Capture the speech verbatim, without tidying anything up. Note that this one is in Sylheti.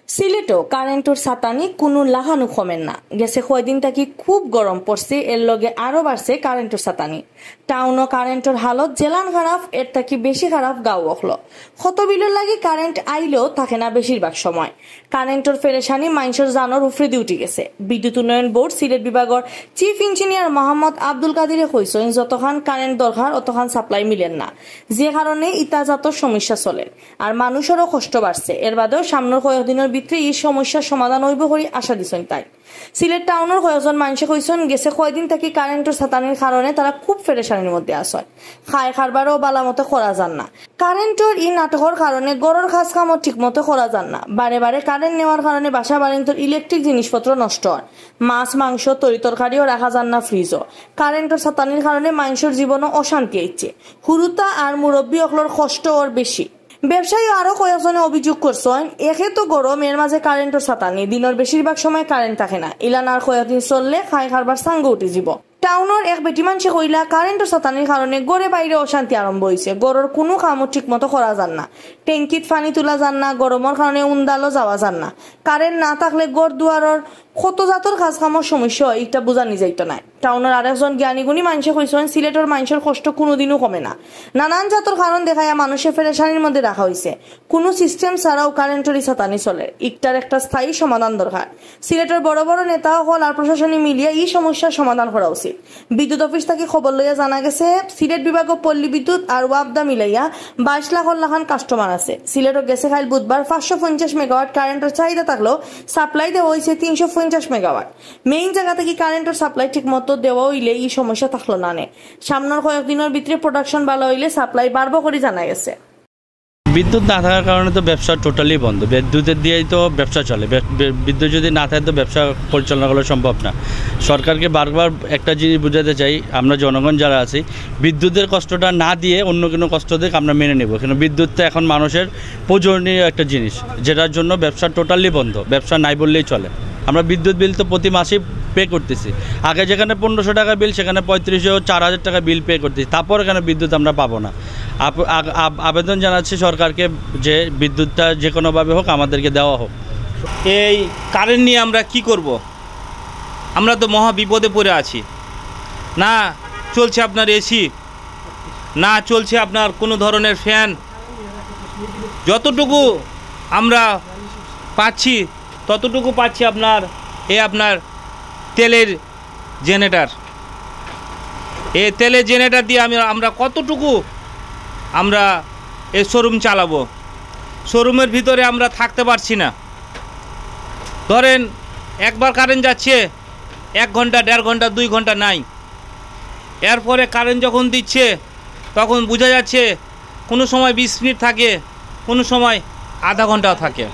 সিলেটো কারেন্টর সাতানি কুনু লাখানউ কমের না। গেছে কয়দিন থাকি খুব গরম পড়ছে, এর লগে আরো বাড়ছে কারেন্টর সাতানি। টাউনো কারেন্টর হালত যেলান খারাপ, এর থাকি বেশি খারাপ গাঁও অকলো। কত বিলর লাগি কারেন্ট আইলেও থাকে না বেশিরভাগ সময়। কারেন্টর পেরেশানি মাইনষর জানর উফরেদি উঠি গেছে। বিদ্যুৎ উন্নয়ন বোর্ড সিলেট বিভাগর চিফ ইঞ্জিনিয়ার মোহাম্মদ আব্দুল কাদিরে কইছইন, যতখান কারেন্ট দরকার অতখান সাপ্লাই মিলের না, যে কারণে ইতাজাত সমস্যা চলের। আর মানুষরও কষ্ট বাড়ছে। এর বাদেও সামনর কয়েকদিনর ভিতরে ই সমস্যার সমাধান অইবো করি আশা দিছইন তাইন। সিলেট টাউনর কয়েকজন মাইনষে কইছইন, গেছে কয়দিন থাকি কারেন্টর সাতানির কারণে তারা খুব পেরেশানির মধ্যে আছইন। খায় কারবারও বালা মতে করা যার না। কারেন্টর ই নাটকর কারণে ঘরর কাজ কামও ঠিক মতো করা যার না। বারে বারে কারেন্ট নেওয়ার কারণে বাসা বাড়িন্তর ইলেকট্রিক জিনিসপত্র নষ্ট অর। মাছ, মাংস, তরি তরকারিও রাখা যার না ফ্রিজও। কারেন্টর সাতানির কারণে মাইনষর জীবনও অশান্তি আইছে। হুরুতা আর মুরব্বি অকলর কষ্ট অর বেশি। ব্যবসায়ী আরো কয়েকজনে অভিযোগ করছইন, একে তো গরম, এর মাঝে কারেন্টর সাতানি, দিনর বেশিরভাগ সময় কারেন্ট থাকে না। ইলান আর কয়েকদিন চললে খায় কারবার সাঙ্গ উঠি যিবো। টাউনর এক বেটি মানষে কইলা, কারেন্টর সাতানির কারণে ঘরে বাইরে অশান্তি আরম্ভ অইছে। ঘরর কুনু কামও ঠিক মতো করা যার না। ট্যাঙ্কিত পানি তুলা যার না, গরমর কারণে উন্দালো যাওয়া যার না। কারেন্ট না থাকলে ঘর দুয়ারর কত জাতর কাজ কামর সমস্যা অয়, ইটা বুঝানি যাইতো নায়। টাউনর আরেকজন জ্ঞানীগুণী মানষে কইছইন, সিলেটর মাইনষর কষ্ট কুনুদিনও কমে না। নানান জাতর কারণ দেখাইয়া মানুষে পেরেশানির মধ্যে রাখা অইছে। কুনু সিস্টেম ছাড়াও কারেন্টর ই সাতানি চলের। ইকটার একটা স্থায়ী সমাধান দরকার। সিলেটর বড় বড় নেতা অকল আর প্রশাসনে মিলিয়া ই সমস্যার সমাধান করা উচিত। বিদ্যুৎ অফিস থাকি খবর লইয়া জানা গেছে, সিলেট বিভাগো পল্লী বিদ্যুৎ আর ওয়াপদা মিলাইয়া বাইশ লাখর লাখান কাস্টমার আছে। সিলেটো গেছে কাইল বুধবার পাঁচশো পঞ্চাশ মেগাওয়াট কারেন্টর চাহিদা থাকলেও সাপ্লাই দেওয়া অইছে তিনশো পঞ্চাশ মেগাওয়াট। মেইন জাগা থাকি কারেন্টর সাপ্লাই ঠিক মতো দেওয়া অইলে ই সমস্যা থাকলো না নে। সামনর কয়েকদিনর ভিতরে প্রোডাকশন বালা অইলে সাপ্লাই বাড়বো করি জানা গেছে। বিদ্যুৎ না থাকার কারণে তো ব্যবসা টোটালি বন্ধ। বিদ্যুতের দিয়েই তো ব্যবসা চলে। বে-, বে-, বিদ্যুৎ যদি না থাকে তো ব্যবসা পরিচালনা করা সম্ভব না। সরকারকে বারবার একটা জিনিস বুঝাতে চাই, আমরা জনগণ যারা আছি, বিদ্যুতের কষ্টটা না দিয়ে অন্য কোনো কষ্ট দিক আমরা মেনে নেব। কিন্তু বিদ্যুৎটা এখন মানুষের প্রয়োজনীয় একটা জিনিস, যেটার জন্য ব্যবসা টোটালি বন্ধ, ব্যবসা নাই বললেই চলে। আমরা বিদ্যুৎ বিল তো প্রতি মাসেই পে করতেছি। আগে যেখানে পনেরোশো টাকা বিল, সেখানে পঁয়ত্রিশশো, চার হাজার টাকা বিল পে করতেছি, তারপর এখানে বিদ্যুৎ আমরা পাবো না। আপ-, আগ-, আব-, আবেদন জানাচ্ছি সরকারকে যে বিদ্যুৎটা যে কোনোভাবে হোক আমাদেরকে দেওয়া হোক। এই কারেন্ট নিয়ে আমরা কি করব? আমরা তো মহা বিপদে পড়ে আছি। না চলছে আপনার এসি, না চলছে আপনার কোনো ধরনের ফ্যান। যতটুকু আমরা পাচ্ছি, ততটুকু পাচ্ছি আপনার, এ আপনার তেলের জেনারেটর। এ তেলের জেনারেটর দিয়ে আমি, আমরা কতটুকু আমরা এ শোরুম চালাবো? শোরুমের ভিতরে আমরা থাকতে পারছি না। ধরেন, একবার কারেন্ট যাচ্ছে, এক ঘন্টা, দেড় ঘন্টা, দুই ঘন্টা নাই। এরপরে কারেন্ট যখন দিচ্ছে, তখন বোঝা যাচ্ছে কোনো সময় বিশ মিনিট থাকে, কোনো সময় আধা ঘন্টাও থাকে।